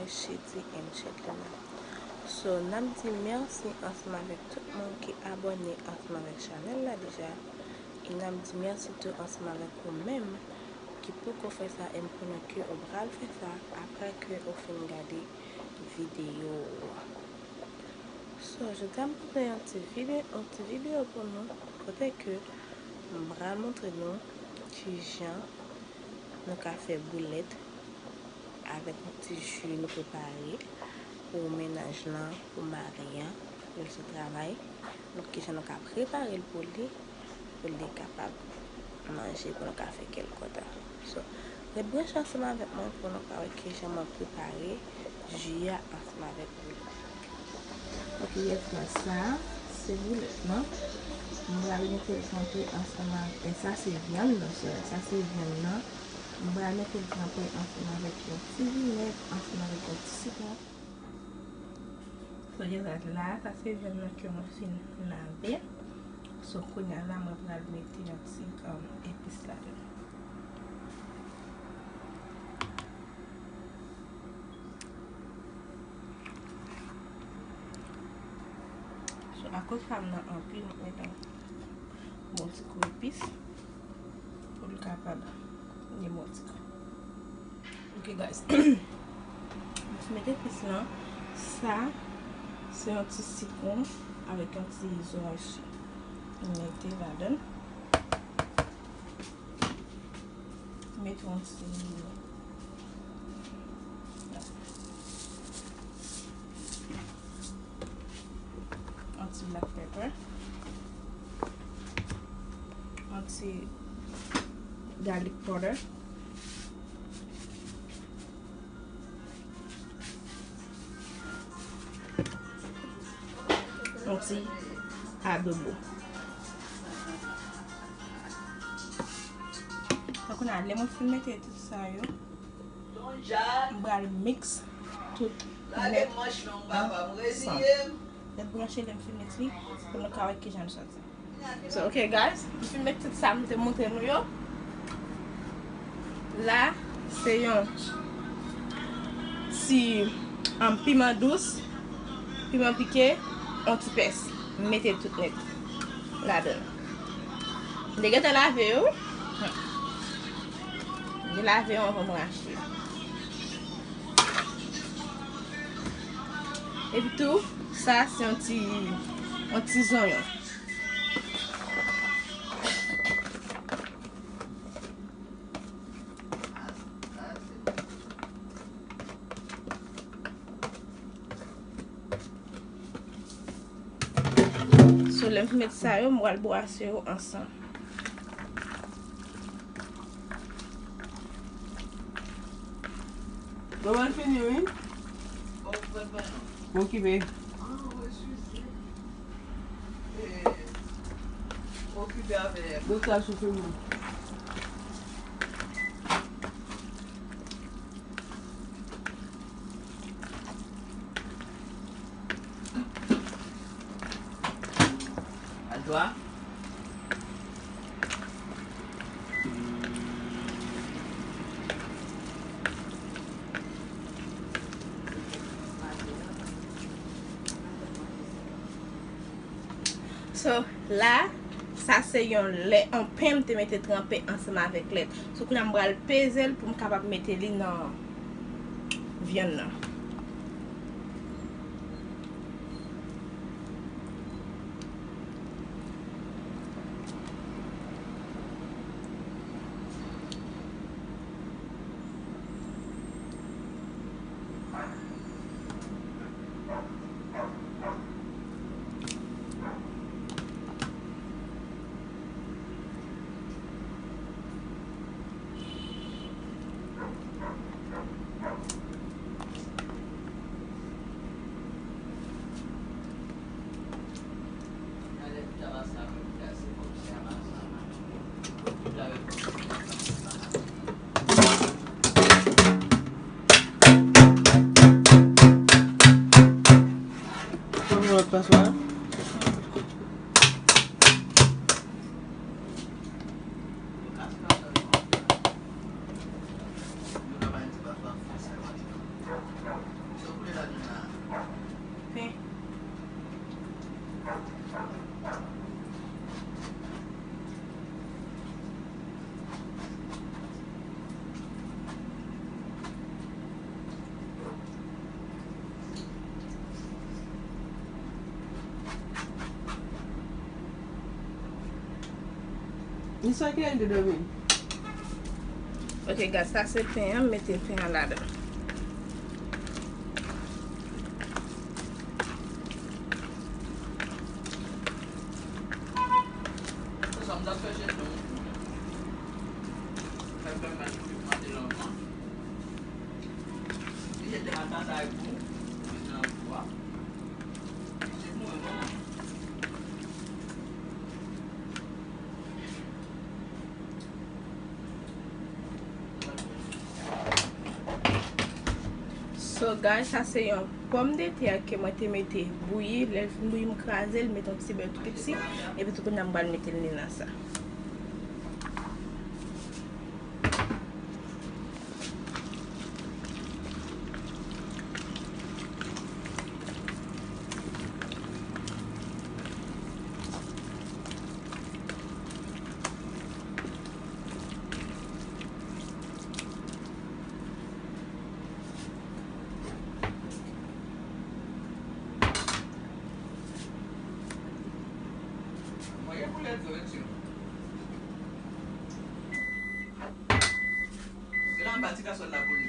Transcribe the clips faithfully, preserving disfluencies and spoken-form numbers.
Shady and Shadlina. So, n ap di mèsi ansanm avèk tout moun ki abòne ansanm avèk chanèl la deja. E n ap di mèsi tou ansanm avèk ou menm ki poko fè sa e m konnen ke ou pral fè sa apre ke ou fin gade videyo a. So, jodi a m pote yon ti vide-, yon ti videyo pou nou, kote ke m pral montre nou kijan nou ka fè boulèt avèk yon ti ji nou prepare pou mennaj lan, pou mari an, lè l sot travay. Donk, kijan nou ka prepare l pou li, pou li kapab manje, pou nou ka fè kè l kontan. So, ret branche ansanm avèk mwen pou nou ka wè kijan mwen prepare ji a ansanm avèk boulèt. Ok, guys, sa, se boulèt lan. M pral mete l tranpe ansanm avèk, e sa se vyann nan, so, sa se vyann nan. M pral mete l tranpe ansanm avèk yon ti vinèg, ansanm avèk yon ti sitwon. So, guys, la, sa se vyann nan ke mwen fin lave. So, kounye a la, mwen pral mete yon ti, um, epis ladan. So, akoz fam nan anpil, m met yon bon ti kou epis pou l kapab gen bon ti kou. Ok, guys. M mete epis lan. Sa, se yon ti sitwon avèk yon ti zoranj. M mete ladan. Mete yon ti, yon ti black pepper, yon ti garlic powder. Yon ti adobo. Donk, kounye a, lè mwen fin mete tout sa yo, m pral miks tout nèt ansanm. Ret branche lè m fin miks li, pou nou ka wè kijan l sòti. So, ok, guys, m fin met tout sa m te montre nou yo. La, se yon ti, um, piman dous, piman pike, yon ti pès. M mete tout nèt ladan. M te gentan lave yo. M te lave yo anvan m rache. Epi tou, sa, se yon ti, yon ti zonyon. So, lè m fin met sa yo, m pral bwase yo ansanm. Bon, mwen fini, wi. Bon, okipe. Okipe avè. Bout sa sou fim nan. Al dwa. So, la, sa se yon lè, yon pen m te mete tranpe ansanm avèk lèt. So, kounye a m pral peze l pou m kapab mete li nan vyann nan. Li swa ki lè li te dòmi. Ok, guys, sa se pen an, m mete pen an ladan. So, guys, sa se yon pòmdetè ke mwen te mete bouyi. Lè l fin bouyi, m kraze l, m mete yon ti bè tou piti, epi tou kounye a m pral mete l nan sa. Mwen gen koulè di yo, wi, tchou. Se la anba ti kaswòl la pou li.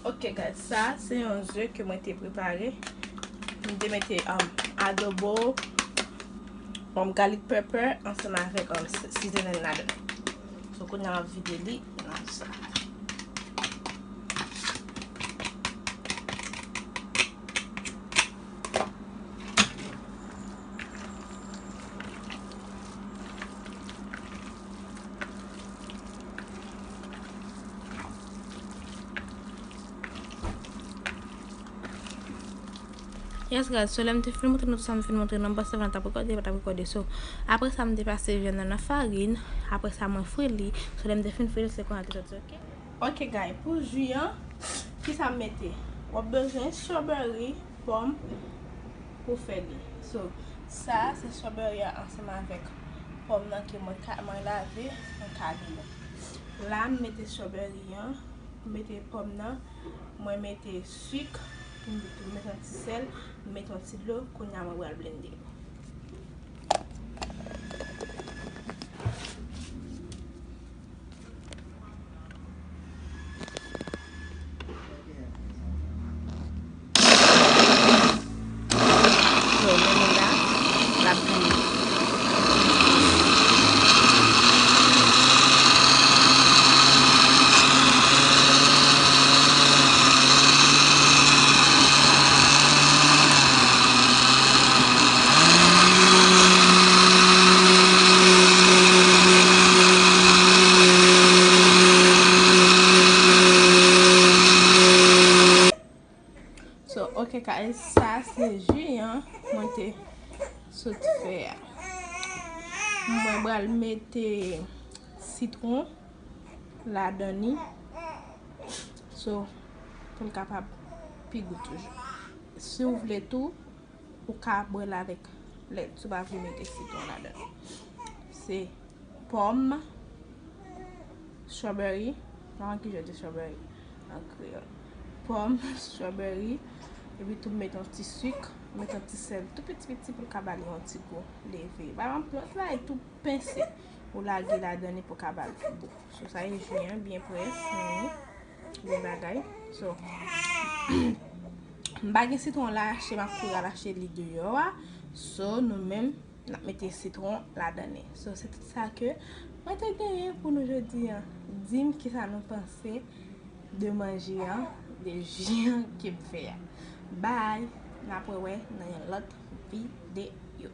Ok, guys, sa se yon ze ke mwen te prepare. Mwen te mete, um, adobo, um, garlic pepper ansanm avèk, um, s-, seasoning ladan. So, kounye a m ap vide li nan sa. Yes, guys, so lè m te fin montre nou sa m fin montre nou, m panse m t ap rekòde, pa t ap rekòde. So, apre sa, m te pase vyann nan nan farin, apre sa, mwen fri li. So, lè m te fin fri li, se konsa l te soti, ok? Ok, guys, pou ji an, kisa m mete? W ap bezwen strawberry, pòm pou fè li. So, sa se strawberry a ansanm avèk pòm nan ke mwen ka, mwen lave, mwen kale yo. La, m mete strawberry an, m mete pòm nan, mwen mete sik, m mete yon ti sèl, m mete yon ti dlo, kounye a mwen pral blende. So, men nou la, l ap bouyi. So, ok, guys, sa se ji an mwen te sot fè a. Mwen pral mete sitwon ladan li. So, pou l kapab pi gou toujou. Si w vle tou, ou ka bwè l avèk lèt, si w pa vle mete sitwon ladan. Se pòm, strawberry, pa konn kijan yo di strawberry an kreyòl. Pòm, strawberry, epi tou m mete yon ti sik, m mete yon ti sèl tou piti piti pou l ka ba li yon ti gou leve. Ba yon plant la e tou pense ou lage ladan li pou ka ba l gou. So, sa e ji an, byen près, men bon bagay. So, m pa gen sitwon la achte, m ap kouri al achte li deyò a. So, nou menm, n ap mete sitwon ladan li. So, se tout sa ke mwen te genyen pou nou jodi an. Di m kisa nou panse de manje an, de ji an ke m fè a. Bye! N ap rewè nan yon lòt videyo.